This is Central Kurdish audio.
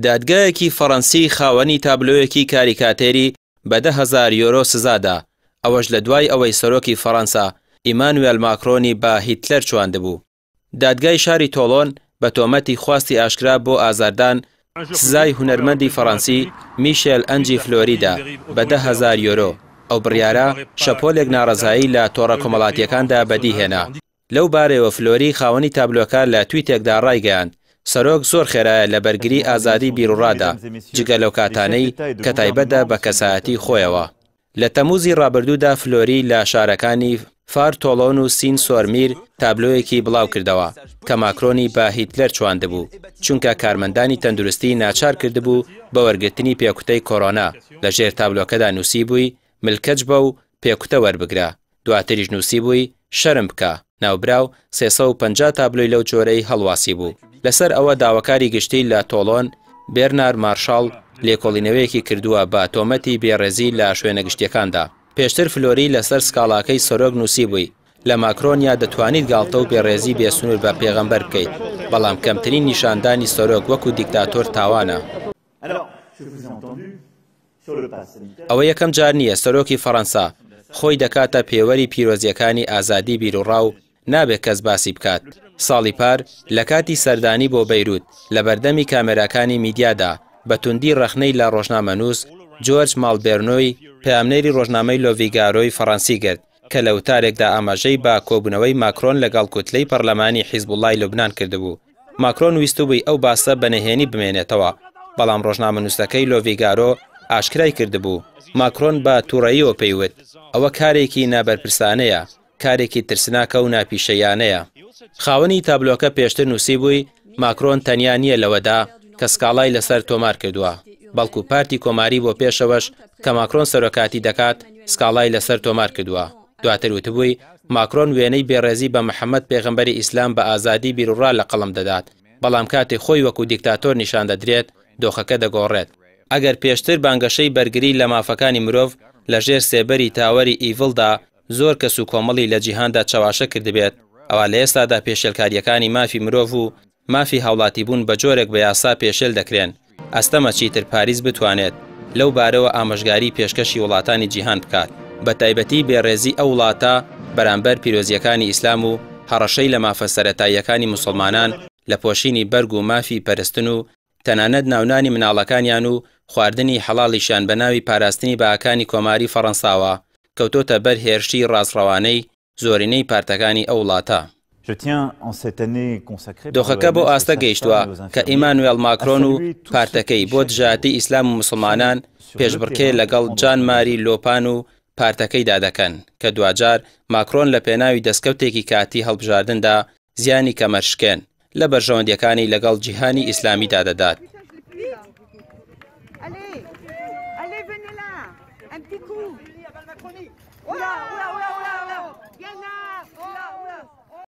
دادگایەکی فەڕەنسی خاوەنی تابلۆیەکی کاریکاتێری بە 10,000 یۆرۆ سزادا، ئەوەش لە دوای ئەوەی سەرۆکی فەڕەنسا ئیمانوێل ماکرۆنی بە هیتلەر چواندبوو. دادگای شاری تۆڵۆن بە تۆمەتی خواستی ئاشکرا بۆ ئازاردان سزای هونەرمەندی فەڕەنسی میشێل ئەنجی فلۆری دا بە 10,000 یۆرۆ، ئەو بڕیارە شەپۆلێک ناڕەزایی لە تۆڕە کۆمەڵاتییەکاندا بەدیهێنا. لەو بارەیەوە فلۆری خاوەنی تابلۆکە لە تویتێکدا ڕایگەیاند، سەرۆک زۆر خێرایە لە بەرگری ئازادی بیروڕادا، جگە لەو کاتانەی کە تایبەتە بە کەسایەتی خۆیەوە. لە تەمووزی ڕابردوودا فلۆری لە شارەکانی فار تۆڵۆن و سین سۆرمیر تابلۆیەکی بڵاوکردەوە کە ماکرۆنی بە هیتلەر چواندبوو، چونکە کارمەندانی تەندروستی ناچار کردبوو بە وەرگرتنی پێکوتەی کۆرۆنا، لەژێر تابلۆکەدا نووسیبووی ملکەچ بە و پێکوتە وەربگرە. دواتریش نووسیبووی، شەرم بکە. ناوبراو 350 تابلۆی لەو جۆرەی هەڵواسیبوو. لەسەر ئەوە داواکاری گشتی لە تۆڵۆن، بێرنار مارشاڵ، لێکۆڵینەوەیەکی کردووە بە تۆمەتی بێڕێزی لە شوێنە گشتییەکاندا. پێشتر فلۆری لەسەر سکاڵاکەی سەرۆک نووسیبووی، لە ماکرۆنیا دەتوانیت گاڵتە و بێڕێزی بێسنوور بە پێغەمبەر بکەیت، بەڵام کەمترین نیشاندانی سەرۆک وەکو دیکتاتۆر تاوانە. ئەوە یەکەم جار نییە سەرۆکی فەڕەنسا خۆی دەکاتە پێوەری پیرۆزییەکانی ئازادی بیروڕا و نابێ کەس باسی بکات. ساڵی پار لە کاتی سەردانی بۆ بەیروت لە بەردەمی کامێراکانی میدیادا بە توندی ڕەخنەی لە ڕۆژنامەنووس جۆرج ماڵبێرنۆی پەیامنێری ڕۆژنامەی لۆڤیگارۆی فەڕەنسی گرت کە لە وتارێکدا ئاماژەی بە کۆبوونەوەی ماکرۆن لەگەڵ کوتلەی پەڕلەمانی حیزبوڵڵای لوبنان کردبوو. ماکرۆن ویستبووی ئەو باسە بە نهێنی بمێنێتەوە، بەڵام ڕۆژنامەنووسەکەی لۆڤیگارۆ ئاشکرای کردبوو. ماکرۆن بە تووڕەییەوە پێی وت، ئەوە کارێکی نابەرپرسانەیە، کارێکی ترسناکە و ناپیشەییانەیە. خاوەنی تابلۆکە پێشتر نووسیبووی، ماکرۆن تەنیا نییە لەوەدا کە سکاڵای لەسەر تۆمار کردووە، بەڵکو پارتی کۆماری بۆ پێشەوەش کە ماکرۆن سەرۆکاتی دەکات، سکاڵای لەسەر تۆمار کردووە. دواتر وتبووی، ماکرۆن وێنەی بێڕێزی بە محەمەد پێغەمبەری ئیسلام بە ئازادی بیروڕا لە قەڵەم دەدات، بەڵام کاتێ خۆی وەکو دیکتاتۆر نیشان دەدرێت، دۆخەکە دەگۆڕێت. ئەگەر پێشتر بانگەشەی بەرگری لە مافەکانی مرۆڤ لە ژێر سێبەری تاوەری ئیڤڵدا زۆر کەس و کۆمەڵی لە جیهاندا چەواشە کردبێت، ئەوا لە ئێستادا پێشێلکارییەکانی مافی مرۆڤ و مافی هاوڵاتیبوون بە جۆرێک بە یاسا پێشێل دەکرێن، ئەستەمە چیتر پاریس بتوانێت لەو بارەوە ئامۆژگاری پێشکەشی وڵاتانی جیهان بکات، بەتایبەتی بێڕێزی ئەو وڵاتە بەرامبەر پیرۆزییەکانی ئیسلام و هەڕەشەی لە مافە سەرەتاییەکانی موسڵمانان لە پۆشینی بەرگ و مافی پەرستن و تەنانەت ناونانی مناڵەکانیان و خواردنی حەڵاڵیشیان بە ناوی پاراستنی بەهاکانی کۆماری فەڕەنساوە کەوتۆتە بەر هێرشی ڕاستڕەوانەی زۆرینەی پارتەکانی ئەو وڵاتە. دۆخەکە بەو ئاستە گەیشتووە کە ئیمانوێڵ ماکرۆن و پارتەکەی بۆ دژایەتی ئیسلام و موسڵمانان پێشبڕکێ لەگەڵ جان ماری لۆپان و پارتەکەیدا دەکەن کە دواجار ماکرۆن لە پێناوی دەستکەوتێکی کاتی هەڵبژاردندا زیانی کەمەرشکێن لە بەرژەوەندیەکانی لەگەڵ جیهانی ئیسلامیدا دەدات.